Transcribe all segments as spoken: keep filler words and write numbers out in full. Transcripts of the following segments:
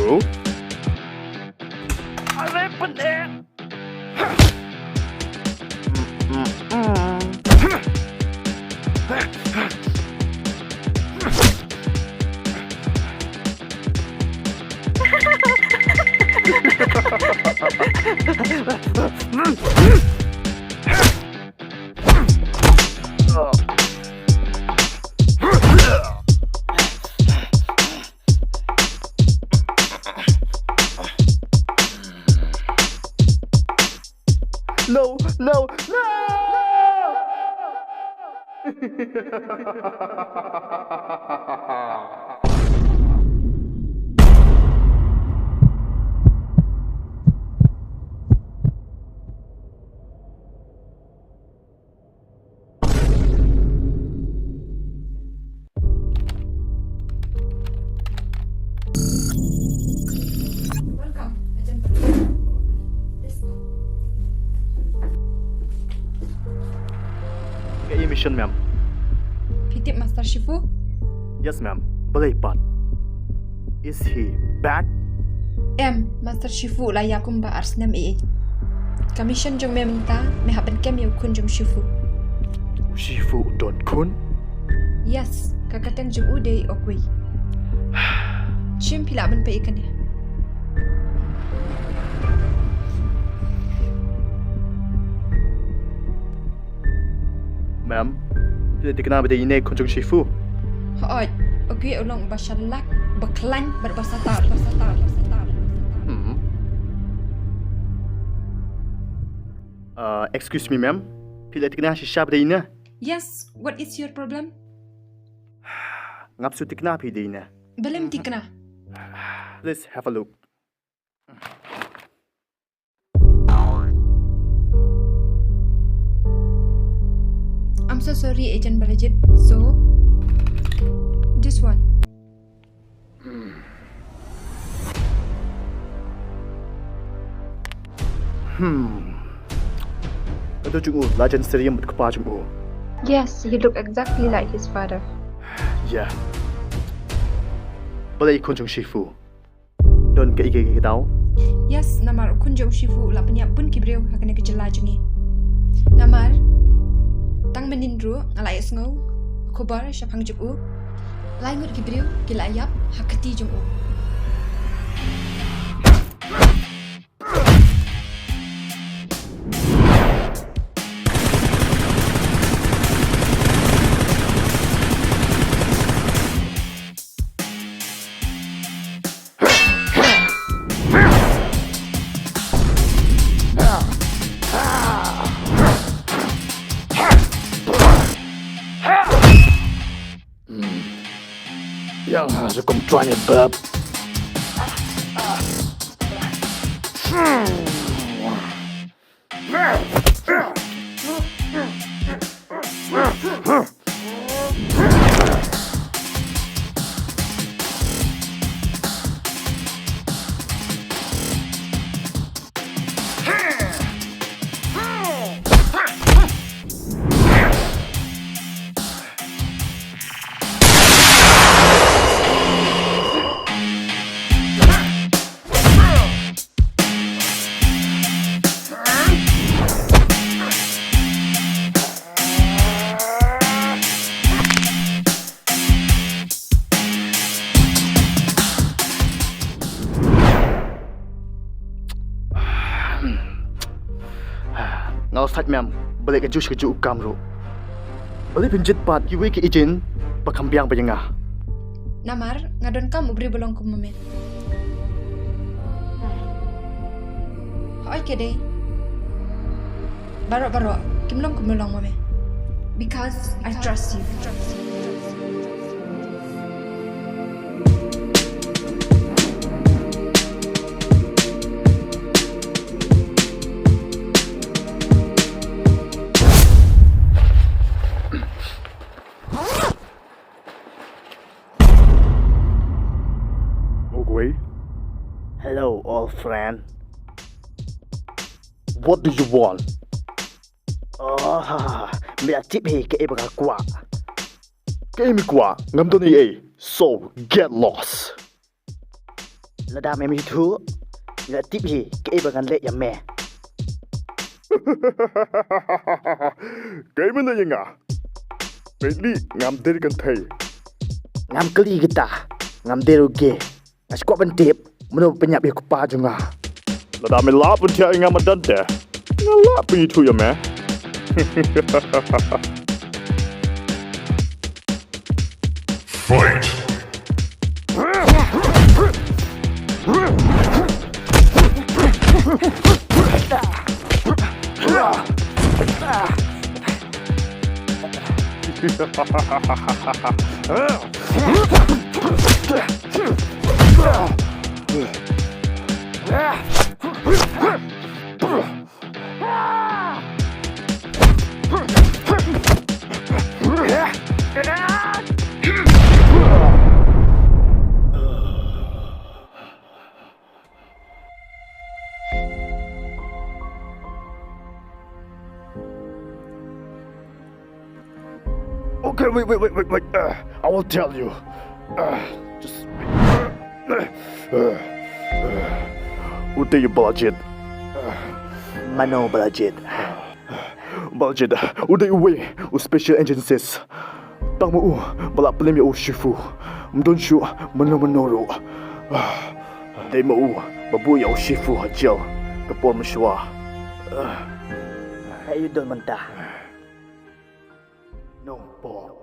Oh. Are pyneh. No, no, no! Welcome, Agent Balaji. This one. Ka mission, ma'am. Phi tip Master Shifu? Yes, ma'am. Balei pat? Is he bad? Em, Master Shifu u la ïap kumba ar snem ei ei. Ka mission jong me mynta, me hap ban kem ïa u khun jong Shifu. U Shifu u don khun? Yes, ka kyrteng jong u dei Okwei. Shim phi lah ban peit ïa kane. Ma'am, phi la thikna ba dei ine i khun jong Shifu? Hooid, Okwei u long uba shalak, uba khlaiñ, bad uba satar, uba satar, uba satar. Hmm. Uh, excuse me, ma'am. Phi la thikna shisha ba dei ine? Yes, what is your problem? Ngam shu thikna phi dei ine. Balei ym thikna? Please have a look. I'm so sorry, Agent Balajit. So, this one. Hmm. Ka dei jong u, la jan syriem bad u kpa jong u. Yes, he look exactly like his father. Yeah. Balei i khun jong Shifu? Don kaei kaei ka daw? Yes, namar u khun jong u Shifu u la pynïap bun ki briew ha kane ka jylla jong ngi. Namar tang mynnin ruh nga la ïohsngew khubor shaphang jong u. Lai ngut ki briew ki la ïap ha ka kti jong u. Ïa nga ruh kum tuan ïa bab. Nga la sait mem, balei ka juh ka juh u kam ruh. Balei phin jied pat kiwei ki agent ba kham biang ba ïa nga. Namar nga donkam u briew ba long kum ma me. Hooid ka dei. Baroh baroh kim long kum long ma me. Because I trust you. Okwei. Hello, old friend. What do you want? Oh, me la tip hi kaei ba nga kwah. Kaei me kwah? Ngam don ei ei. So, get lost. Lada mem ithuh, nga la tip hi kaei ba ngan leh ïa me. Kaei mynta ïa nga? Peit lei, ngam dei kynthei. Ngam kylli kita, ngam dei ruh gay. Nga sngewkwah ban tip mano ba pynïap ïa u kpa jong nga. Lada me lah ban thiah ïa nga madan te, nga lah pynithuh ïa me. Fight. Okay, wait, wait, wait, wait, wait. Uh, I will tell you. Uh, just wait. Uh, uh, uh. Uta ïa Balajied. Mano Balajied? Balajied u dei uwei u special agencies. Tang ma u ba la pynlem ïa u Shifu. Ym don shuh mano mano ruh. Dei ma u ba buh ïa u Shifu ha jail ka por mynshuwa. Haei u don mynta? Nongpop.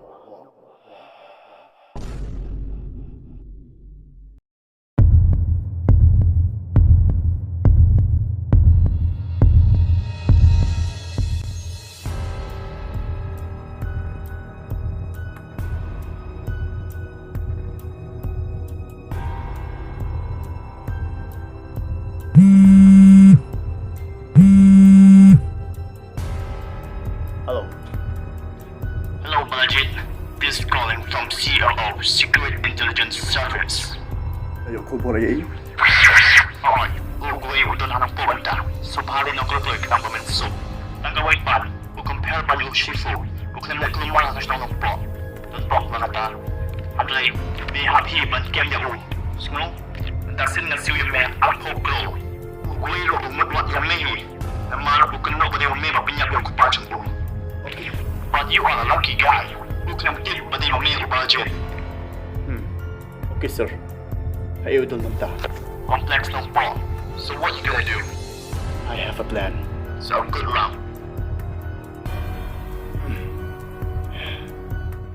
Hello. Hello, Balajied. This calling from C I O, Secret Intelligence Service. Ayo, khubor aïu? Oi, u Glaive u don hangne mynta. Sngewbha leit noh kloi kloi khnang ba men suk. Tang kawei pat, u compare bad u Shifu. U khlem leh kulmar ha ka shnong Nongpoh. Nongpoh ba kata. Hynrei me hap hi ban kem ïa u. Sngew? Mynta sien ngan siew ïa me arphew klur. U Glaive ruh u mut wat ïa me hi. Namar u kynnoh ba dei ma me ba pynïap ïa u kpa jong u. But you are a lucky guy. U khlem tip ba dei ma me u Balajied. Hmm. Okay, sir. Haei u don mynta? Complex Nongpoh. So what you gonna do? I have a plan. So good luck.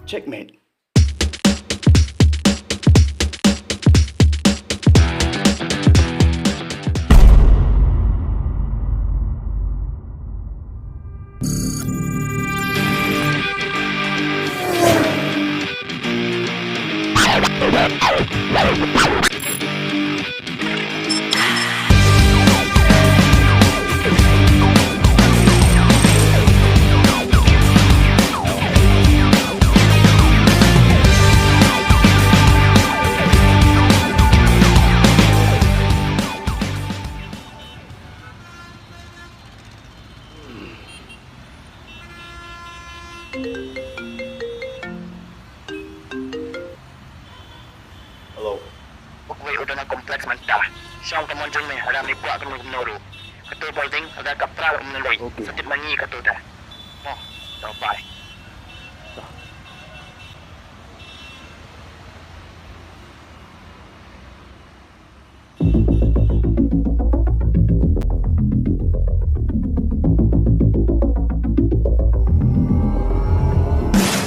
Checkmate. Hello. Uwei u don ha complex mynta. Shong ka mon jong me, lada me kwah kumno kumno ruh. Kato building, lada ka pra kumno lei. Okay. Sa tip ma ngi kato da. Mo, to bye.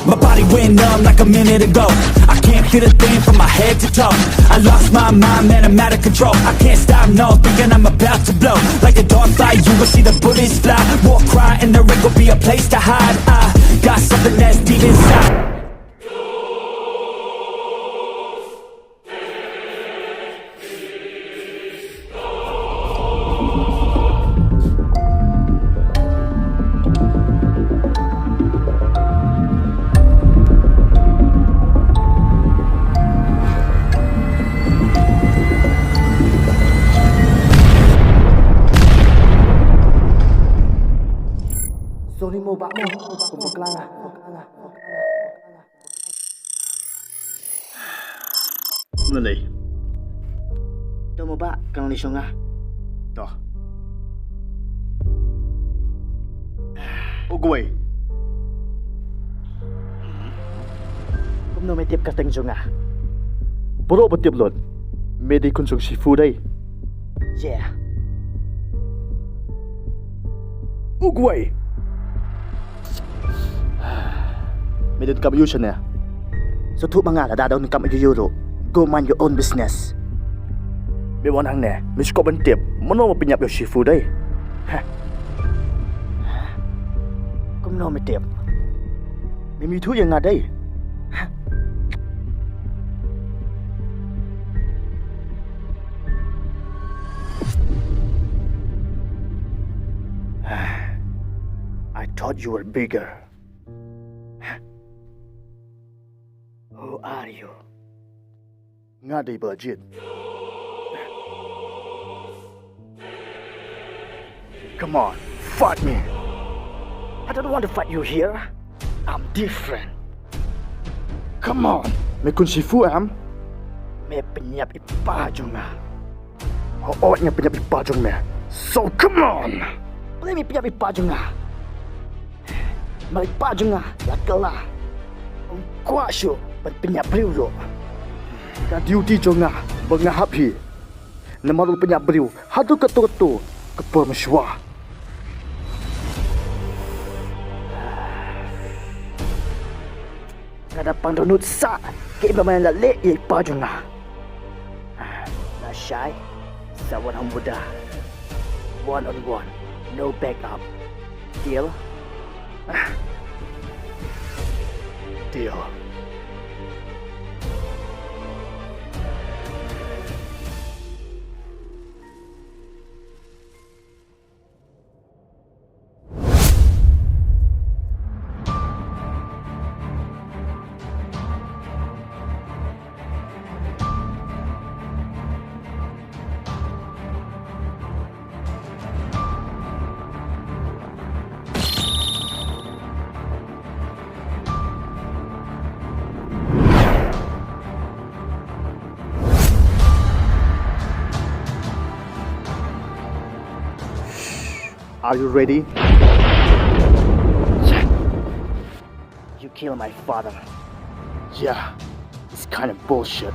My body went numb like a minute ago. I can't feel a thing from my head to toe. I lost my mind, man, I'm out of control. I can't stop, no, thinking I'm about to blow. Like a dog fight, you will see the bullets fly. War cry, and there ain't gonna be a place to hide. I got something that's deep inside. Sorry mo, bah mo. Kumba klang ah. Nalei. To mo ba kang li shonga. To. Ugwei. Kumno me tip ka teng jong nga? Bro ba tip lut. Me dei khun jong Shifu dei. Yeah. Ugwei. Me dei kam yu shane. Shuh shuh ba nga la da don kam yu yu ruh. Go mind your own business. Me wan hangne, me shu kwah ban tip mano ba pynïap ïa u Shifu dei. Kumno me tip? Me mih thuh ïa nga dei. I thought you were bigger. Who are you? Nga dei Bajit. Come on, fight me. I don't want to fight you here. I'm different. Come on. Me khun Shifu em? Me pynïap i pa jong nga. Hooid, nga pynïap i pa jong me. So come on. Balei me pynïap i pa jong nga? Namar i pa jong nga la kylla. Um kwah shuh ban pynïap briew ruh. Ka duty jong nga ba nga hap hi. Namar u pynïap briew haduh kato kato ka por mynshuwa. Nga da pang dohnud sah kaei ba me la leh ïa i pa jong nga. Lashai sa wan ha u mudai. One on one, no backup. Deal? Deal. Are you ready? You kill my father. Yeah, it's kind of bullshit.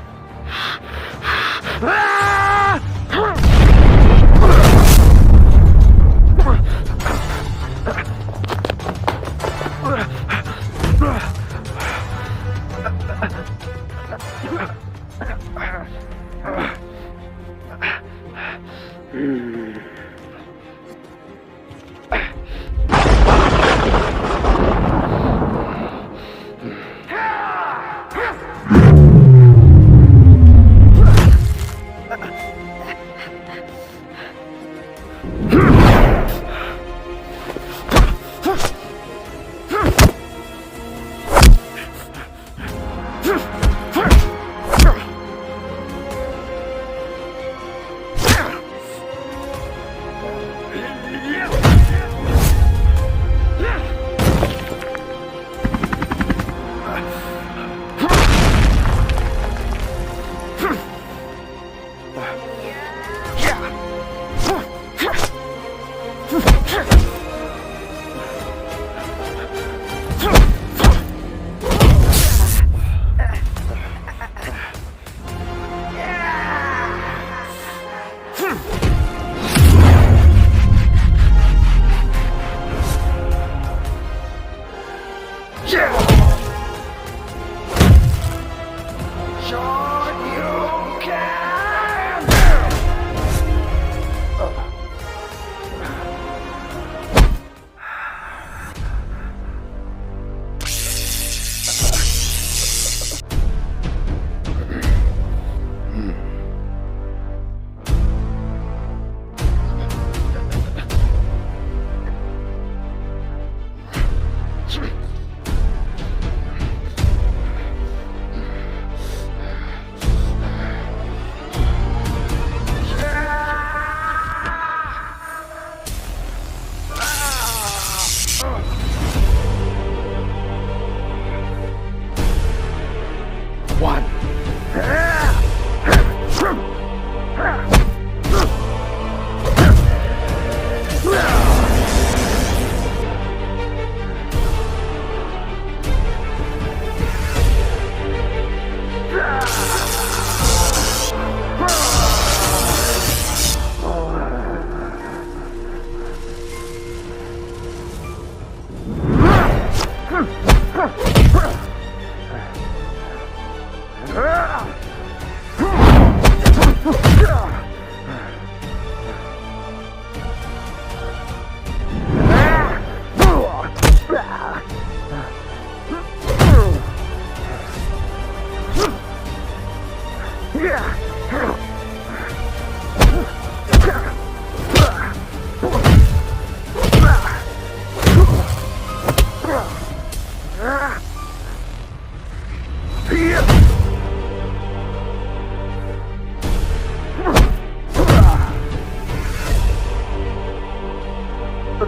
Do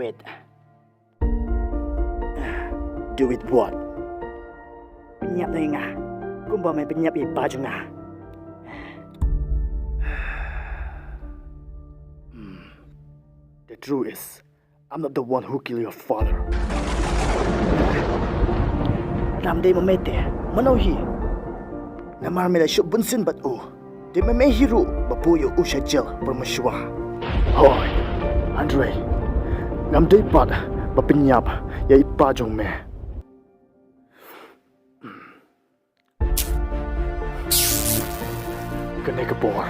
it. Do it what? Pynïap ïa nga kumba me pynïap ïa i pa jong nga. Hmm. The truth is, I'm not the one who killed your father. Ram dei ma me te, mano hi? Namar me la shu bunsien bad u. Te ma me hi ruh ba buh ïa u sha jel por mynshuwa. Hooid, hynrei ngam dei pat ba pynïap ïa i pa jong me. Kane ka bor.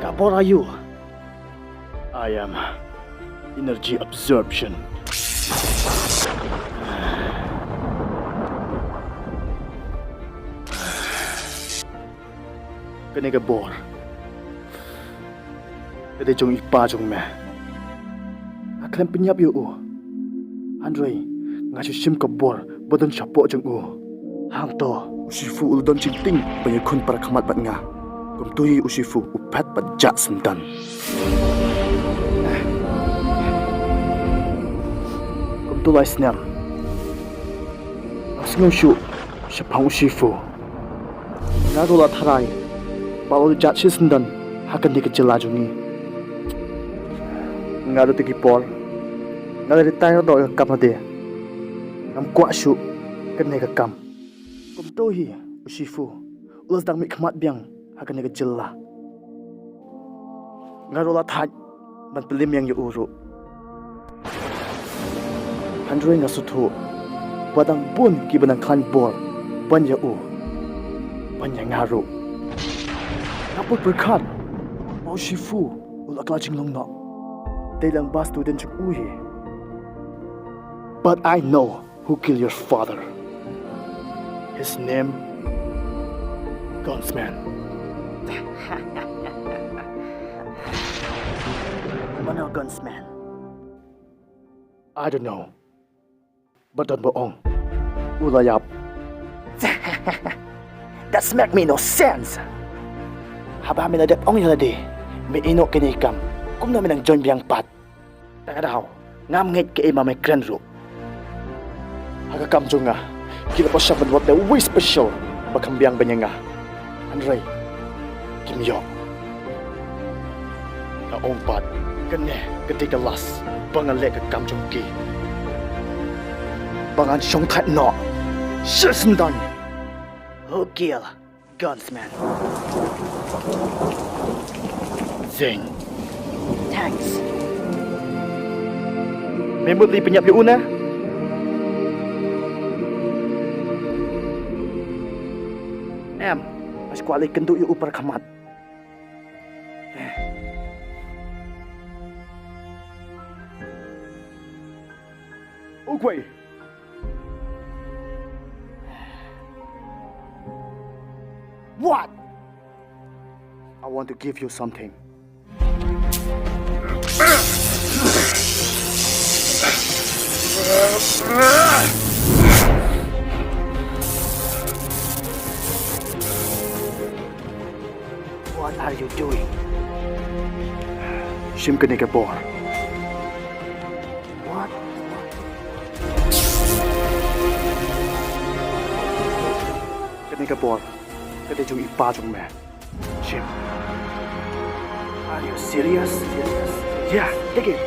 Ka bor aïu? I am energy absorption. Kane ka bor ka dei jong i pa jong me. Nga khlem pynïap ïa u. Hynrei nga shu shim ka bor ba don shapoh jong u. Hangto u Shifu u la don jingtieng ban ïakhun para khmat bad nga. Kumto hi u Shifu u phet bad jah syndon. Kumto lai snem nga sngew shuh shaphang u Shifu. Nga ruh la tharai ba u la jah shisyndon ha kane ka jylla jong ngi. Nga ruh te ki por nga la retire noh ïa ka kam lade. Ngam kwah shuh kane ka kam. Kumto hi u Shifu u la sdang mihkhmat biang ha kane ka jylla. Nga ruh la thait ban pynlem ïa u ruh. Hynrei nga sngewthuh ba dang bun kiba nang khlaiñ bor ban ïa u, ban ïa nga ruh. Nga pyrkhat ba u Shifu u la kylla jinglong noh. Dei lang ba student jong u hi. But I know who killed your father. His name, Gunsman. Mano Gunsman? I don't know. But don ba ong u la ïap. That's make me no sense. Haba me la dep ong ïa lade me ïehnoh kane ka kam, kumno me nang join biang pat? Ta ka daw ngam ngeit kaei ba me kren ruh. Ha ka kam jong nga ki la pynshong ban wad da uwei special ba kham biang ban ïa nga. Hynrei kim ïoh. Nga ong pat kane ka dei ka last ba ngan leh ka kam jong ki. Ba ngan shong thait noh shisyndon. Who kill Gunsman? Zing. Thanks. Me mut lei pynïap ïa u ne? Em, nga kwah lei kynduh ïa u para khmat. Wait. What? I want to give you something. What are you doing? Shim kane ka bor. What? Kane ka bor ka dei jong i pa jong me. Shim. Are you serious? Yeah, take it.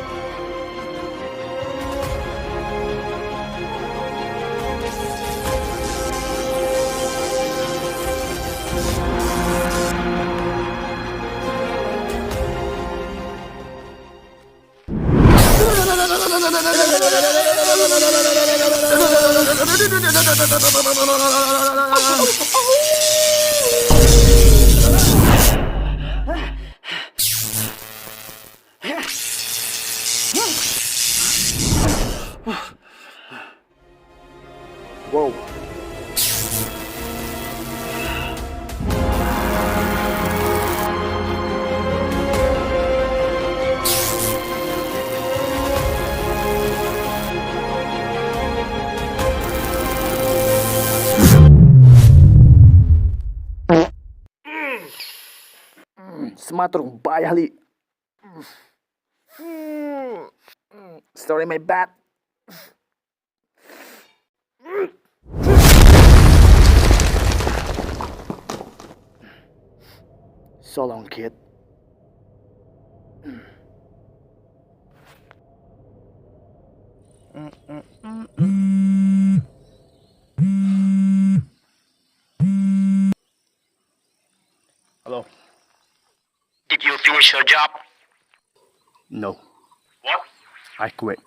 Wow. Smat rung bai hali. Sorry, my bad. So long, kid. Hello. Did you finish your job? No. What? I quit.